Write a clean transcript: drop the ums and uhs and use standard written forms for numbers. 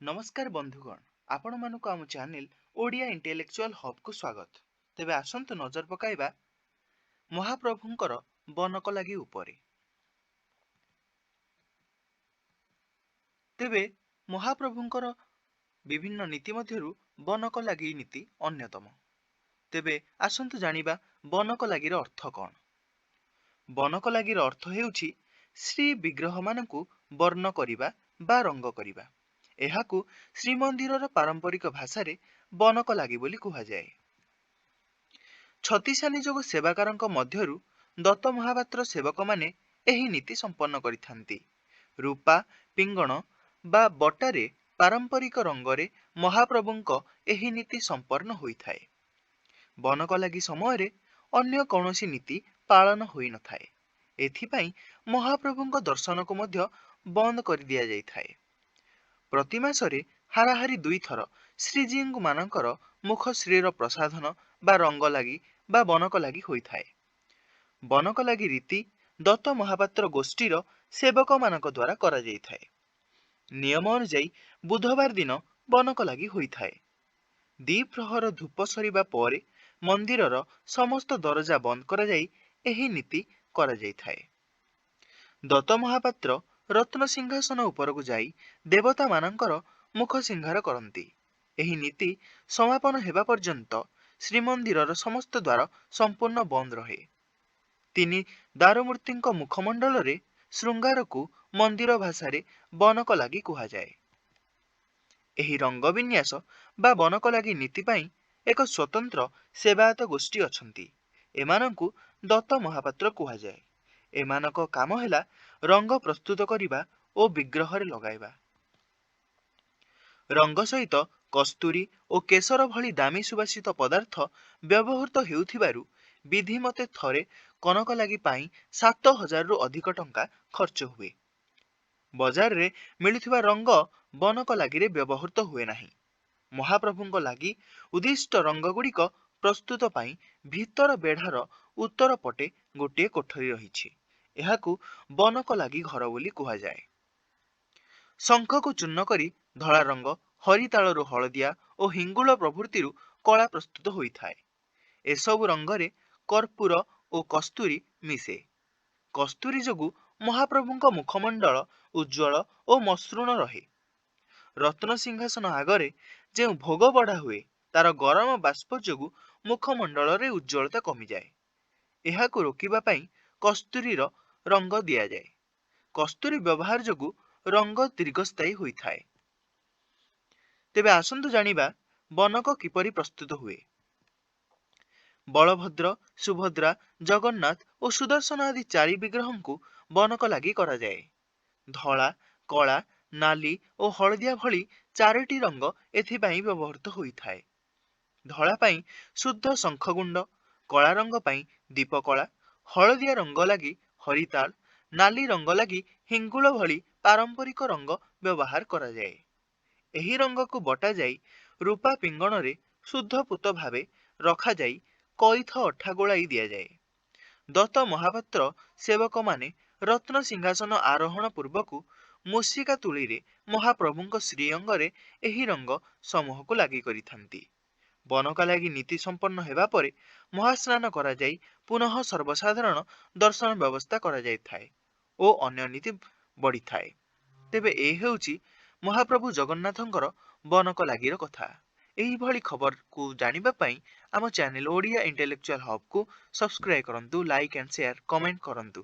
ନମସ୍କାର ବନ୍ଧୁଗଣ, ଆପଣମାନଙ୍କୁ ଆମ ଚ୍ୟାନେଲ ଓଡ଼ିଆ ଇଣ୍ଟେଲେକ୍ଚୁଆଲ ହବ୍କୁ ସ୍ୱାଗତ। ତେବେ ଆସନ୍ତୁ ନଜର ପକାଇବା ମହାପ୍ରଭୁଙ୍କର ବନକଲାଗି ଉପରେ। ତେବେ ମହାପ୍ରଭୁଙ୍କର ବିଭିନ୍ନ ନୀତି ମଧ୍ୟରୁ ବନକଲାଗି ନୀତି ଅନ୍ୟତମ। ତେବେ ଆସନ୍ତୁ ଜାଣିବା ବନକଲାଗିର ଅର୍ଥ କ'ଣ। ବନକଲାଗିର ଅର୍ଥ ହେଉଛି ଶ୍ରୀ ବିଗ୍ରହମାନଙ୍କୁ ବର୍ଣ୍ଣ କରିବା ବା ରଙ୍ଗ କରିବା। ଏହାକୁ ଶ୍ରୀମନ୍ଦିରର ପାରମ୍ପରିକ ଭାଷାରେ ବନକଲାଗି ବୋଲି କୁହାଯାଏ। ଛତିଶା ନିଯୋଗ ସେବାକାରଙ୍କ ମଧ୍ୟରୁ ଦତ୍ତ ମହାପାତ୍ର ସେବକମାନେ ଏହି ନୀତି ସମ୍ପନ୍ନ କରିଥାନ୍ତି। ରୂପା ପିଙ୍ଗଣ ବା ବଟାରେ ପାରମ୍ପରିକ ରଙ୍ଗରେ ମହାପ୍ରଭୁଙ୍କ ଏହି ନୀତି ସମ୍ପନ୍ନ ହୋଇଥାଏ। ବନକଲାଗି ସମୟରେ ଅନ୍ୟ କୌଣସି ନୀତି ପାଳନ ହୋଇନଥାଏ। ଏଥିପାଇଁ ମହାପ୍ରଭୁଙ୍କ ଦର୍ଶନକୁ ମଧ୍ୟ ବନ୍ଦ କରିଦିଆଯାଇଥାଏ। ପ୍ରତି ମାସରେ ହାରାହାରି ଦୁଇଥର ଶ୍ରୀଜୀଉମାନଙ୍କର ମୁଖଶ୍ରୀର ପ୍ରସାଧନ ବା ରଙ୍ଗଲାଗି ବା ବନକଲାଗି ହୋଇଥାଏ। ବନକଲାଗି ରୀତି ଦତ୍ତ ମହାପାତ୍ର ଗୋଷ୍ଠୀର ସେବକମାନଙ୍କ ଦ୍ୱାରା କରାଯାଇଥାଏ। ନିୟମ ଅନୁଯାୟୀ ବୁଧବାର ଦିନ ବନକଲାଗି ହୋଇଥାଏ। ଦ୍ୱିପ୍ରହର ଧୂପ ସରିବା ପରେ ମନ୍ଦିରର ସମସ୍ତ ଦରଜା ବନ୍ଦ କରାଯାଇ ଏହି ନୀତି କରାଯାଇଥାଏ। ଦତ୍ତ ମହାପାତ୍ର ରତ୍ନ ସିଂହାସନ ଉପରକୁ ଯାଇ ଦେବତାମାନଙ୍କର ମୁଖ ସିଂହାର କରନ୍ତି। ଏହି ନୀତି ସମାପନ ହେବା ପର୍ଯ୍ୟନ୍ତ ଶ୍ରୀମନ୍ଦିରର ସମସ୍ତ ଦ୍ୱାର ସମ୍ପୂର୍ଣ୍ଣ ବନ୍ଦ ରହେ। ତିନି ଦାରୁମୂର୍ତ୍ତିଙ୍କ ମୁଖମଣ୍ଡଳରେ ଶୃଙ୍ଗାରକୁ ମନ୍ଦିର ଭାଷାରେ ବନକଲାଗି କୁହାଯାଏ। ଏହି ରଙ୍ଗ ବିନ୍ୟାସ ବା ବନକଲାଗି ନୀତି ପାଇଁ ଏକ ସ୍ୱତନ୍ତ୍ର ସେବାୟତ ଗୋଷ୍ଠୀ ଅଛନ୍ତି। ଏମାନଙ୍କୁ ଦତ୍ତ ମହାପାତ୍ର କୁହାଯାଏ। ଏମାନଙ୍କ କାମ ହେଲା ରଙ୍ଗ ପ୍ରସ୍ତୁତ କରିବା ଓ ବିଗ୍ରହରେ ଲଗାଇବା। ରଙ୍ଗ ସହିତ କସ୍ତୁରୀ ଓ କେଶର ଭଳି ଦାମୀ ସୁବାସିତ ପଦାର୍ଥ ବ୍ୟବହୃତ ହେଉଥିବାରୁ ବିଧିମତେ ଥରେ କନକଲାଗି ପାଇଁ 7,000ରୁ ଅଧିକ ଟଙ୍କା ଖର୍ଚ୍ଚ ହୁଏ। ବଜାରରେ ମିଳୁଥିବା ରଙ୍ଗ ବନକଲାଗିରେ ବ୍ୟବହୃତ ହୁଏ ନାହିଁ। ମହାପ୍ରଭୁଙ୍କ ଲାଗି ଉଦ୍ଦିଷ୍ଟ ରଙ୍ଗଗୁଡ଼ିକ ପ୍ରସ୍ତୁତ ପାଇଁ ଭିତର ବେଢ଼ାର ଉତ୍ତର ପଟେ ଗୋଟିଏ କୋଠରୀ ରହିଛି। ଏହାକୁ ବନକଲାଗି ଘର ବୋଲି କୁହାଯାଏ। ଶଙ୍ଖକୁ ଚୂର୍ଣ୍ଣ କରି ଧଳା ରଙ୍ଗ, ହରିତାଳରୁ ହଳଦିଆ ଓ ହିଙ୍ଗୁଳ ପ୍ରଭୃତିରୁ କଳା ପ୍ରସ୍ତୁତ ହୋଇଥାଏ। ଏସବୁ ରଙ୍ଗରେ କର୍ପୂର ଓ କସ୍ତୁରୀ ମିଶେ। କସ୍ତୁରୀ ଯୋଗୁଁ ମହାପ୍ରଭୁଙ୍କ ମୁଖମଣ୍ଡଳ ଉଜ୍ଜ୍ୱଳ ଓ ମସୃଣ ରହେ। ରତ୍ନ ସିଂହାସନ ଆଗରେ ଯେଉଁ ଭୋଗ ବଢ଼ା ହୁଏ, ତାର ଗରମ ବାଷ୍ପ ଯୋଗୁଁ ମୁଖମଣ୍ଡଳରେ ଉଜ୍ଜ୍ୱଳତା କମିଯାଏ। ଏହାକୁ ରୋକିବା ପାଇଁ କସ୍ତୁରୀର ରଙ୍ଗ ଦିଆଯାଏ। କସ୍ତୁରୀ ବ୍ୟବହାର ଯୋଗୁଁ ରଙ୍ଗ ଦୀର୍ଘସ୍ଥାୟୀ ହୋଇଥାଏ। ତେବେ ଆସନ୍ତୁ ଜାଣିବା ବନକ କିପରି ପ୍ରସ୍ତୁତ ହୁଏ। ବଳଭଦ୍ର, ସୁଭଦ୍ରା, ଜଗନ୍ନାଥ ଓ ସୁଦର୍ଶନ ଆଦି ଚାରି ବିଗ୍ରହଙ୍କୁ ବନକ ଲାଗି କରାଯାଏ। ଧଳା, କଳା, ନାଲି ଓ ହଳଦିଆ ଭଳି ଚାରିଟି ରଙ୍ଗ ଏଥିପାଇଁ ବ୍ୟବହୃତ ହୋଇଥାଏ। ଧଳା ପାଇଁ ଶୁଦ୍ଧ ଶଙ୍ଖଗୁଣ୍ଡ, କଳା ରଙ୍ଗ ପାଇଁ ଦୀପକଳା, ହଳଦିଆ ରଙ୍ଗ ଲାଗି ହରିତାଳ, ନାଲି ରଙ୍ଗ ଲାଗି ହିଙ୍ଗୁଳ ଭଳି ପାରମ୍ପରିକ ରଙ୍ଗ ବ୍ୟବହାର କରାଯାଏ। ଏହି ରଙ୍ଗକୁ ବଟାଯାଇ ରୂପା ପିଙ୍ଗଣରେ ଶୁଦ୍ଧପୂତ ଭାବେ ରଖାଯାଇ କଇଥ ଅଠା ଗୋଳାଇ ଦିଆଯାଏ। ଦତ୍ତ ମହାପାତ୍ର ସେବକମାନେ ରତ୍ନ ସିଂହାସନ ଆରୋହଣ ପୂର୍ବକୁ ମୂଷିକା ତୂଳୀରେ ମହାପ୍ରଭୁଙ୍କ ଶ୍ରୀଅଙ୍ଗରେ ଏହି ରଙ୍ଗ ସମୂହକୁ ଲାଗି କରିଥାନ୍ତି। ବନକଲାଗି ନୀତି ସମ୍ପନ୍ନ ହେବା ପରେ ମହାସ୍ନାନ କରାଯାଇ ପୁନଃ ସର୍ବସାଧାରଣ ଦର୍ଶନ ବ୍ୟବସ୍ଥା କରାଯାଇଥାଏ ଓ ଅନ୍ୟ ନୀତି ବଢ଼ିଥାଏ। ତେବେ ଏ ହେଉଛି ମହାପ୍ରଭୁ ଜଗନ୍ନାଥଙ୍କର ବନକଲାଗିର କଥା। ଏହିଭଳି ଖବରକୁ ଜାଣିବା ପାଇଁ ଆମ ଚ୍ୟାନେଲ ଓଡ଼ିଆ ଇଣ୍ଟେଲେକ୍ଚୁଆଲ ହବ୍କୁ ସବସ୍କ୍ରାଇବ୍ କରନ୍ତୁ, ଲାଇକ୍ ଆଣ୍ଡ ସେୟାର, କମେଣ୍ଟ କରନ୍ତୁ।